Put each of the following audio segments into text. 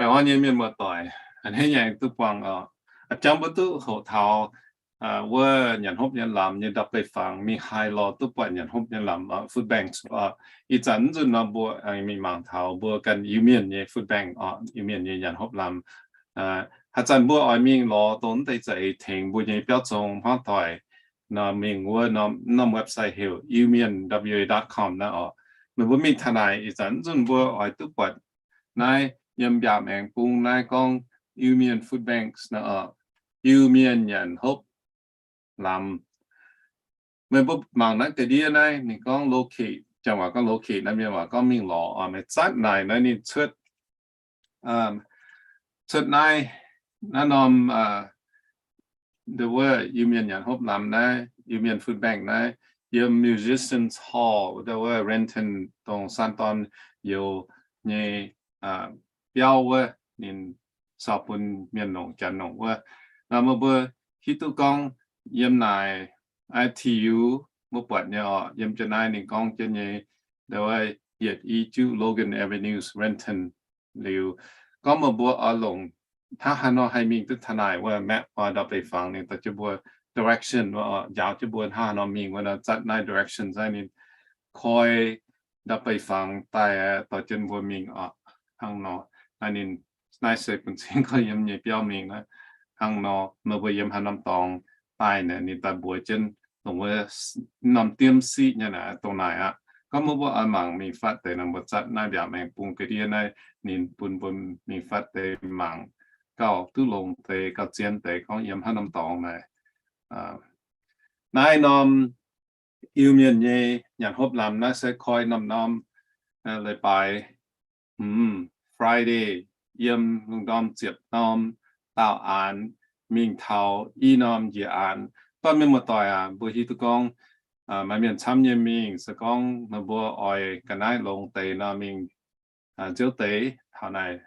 Taiwan nyei mienh muoz-doic, a'hneiv nyei aengx duqv buangh oc. A'jangv mbuo duqv hoqc taux wuov nyanc hopv nyanc lamz nyei ndau-beih fangx mingh haaix lorz duqv buatc nyanc hopv nyanc lamz, food banks oc. Ih zanc mv zunh nor mbuo mingh mangc taux mbuo ganh Iu-Mienh nyei food bank oc, Iu-Mienh nyei nyanc hopv lamz. Haaix zanc mbuo oix mingh lorz dongh mv deix za'eix tengx mbuo nyei biauv zong hmuangv doic nor, mingh wuov norm website heuc iumienwa dot com naaiv oc. Meih mbuo mingh taux naaic ih zanc mv zunh mbuo oix duqv buatc naaiv yiem mbiaauc maengx bung naaiv gorngv Iu-Mienh food banks naaiv oc, Iu-Mienh nyanc hopv lamz. Meih mbuo mangc naaiv ga'ndiev naaiv ninh gorngv locate, janx waac gorngv locate, naaiv mienh waac gorngv mingh lorz oc. Meih zatv naaic naaiv ninh cuotv, cuotv naaiv, naaiv norm, ndo wuov Iu-Mienh nyanc hopv lamz naaiv, Iu-Mienh food bank naaiv, yiem Musicians Hall, ndo wuov Renton, dongh Saan Dorn youz nyei biauv wuov, ninh caux bun mienh longc, janx longc wuov. Nor meih mbuo hiuv duqv gorngv yiem naaic I T U mbuo buatc nyei oc, yiem jienv naaiv ninh gorngv jienv nyei, ndo wuov yietc i juqv Logan Avenues, Renton liuz. Gorngv meih mbuo oix longc hnangv haaix nor haih mingh duqv taux naaic wuov map oix ndau-beih fangx, ninh dorh jienv mbuo direction wuov oc, njaaux jienv mbuo hnangv haaix nor mingh wuov nor, zatv naaiv direction naaiv ninh koi ndau-beih fangx daaih dorh jienv mbuo mingh oc. Hnangv nor, naaiv ninh, naaiv se bun cing gorngv yiem nyei biauv mingh naaiv. Hnangv nor meih mbuo yiem haaix norm dorngx daaih naaic ninh daaih mbuox jienv dongh wuov norm diemv siqv nyei naaic dongh naaic aqv. Gorngv meih mbuo oix mangc mingh fatv deix nor, mbuo zatv naaiv mbiaauc maengx bung ga'ndiev naaiv, ninh bun mbuo mingh fatv deix mangc gauh duqv longx deix, gauh zien deix gorngv yiem haaix norm dorngx naaic. Naaiv norm Iu-Mienh nyei nyanc hopv lamz naaiv se koi norm-norm leiz-baaix, Friday, yiem lungh ndorm ziepc norm daauh aanx mingh taux i norm njiec aanx. Dorn mienh muoz-doic aac, mbuo hiuv duqv gorngv maaih mienh camv nyei mingh, se gorngv meih mbuo oix ga'naaiv longx deix nor mingh nziouv deix taux naaic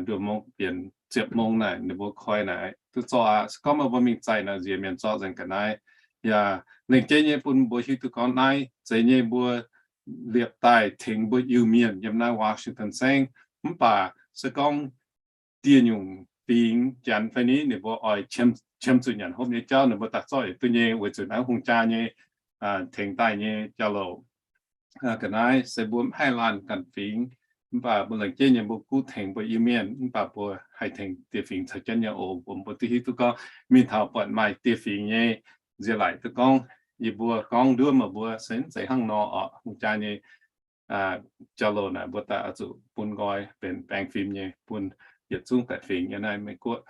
nduoh mong bienc ziepc mong naaic ninh mbuo koi naaic duqv zorqv aqv. Se gorngv meih mbuo mingh zaih nor nziex mienh zorqv nzengc ga'naaiv. Yaac lengc jeiv nyei bun mbuo hiuv duqv gorngv naaiv zeiz nyei mbuo liepc daaih tengx mbuo Iu-Mienh yiem naaiv Washington saengv. Mv baac se gorngv dieh nyungc fingx, janx fai ni, ninh mbuo oix qiemx zuqc nyanc hopv nyei jauv ninh mbuo daaih zorqv yietc duqv nyei, weic zuqc naaiv hungh jaa nyei tengx daaih nyei jauv-louc ga'naaiv se mbuo mv haih laanh ganh fingx. Mv baac mbuo lengc jeiv nyei mbuo guv tengx mbuo Iu-Mienh, mv baac mbuo haih tengx dieh fingx caux jienv nyei oc. Mbuo, mbuo duqv hiuv duqv gorngv mingh taux buatc maaih dieh fingx nyei, nziex laic duqv gorngv yie mbuo gorngv nduov meih mbuo se mv zeiz hnangv nor oc. Hungh jaa nyei jauv-louc naaic mbuo daaih oix zuqc bun nqoi benx baeng fim nyei bun yietc zungv daic fingx yiem naaiv Meiv Guoqv.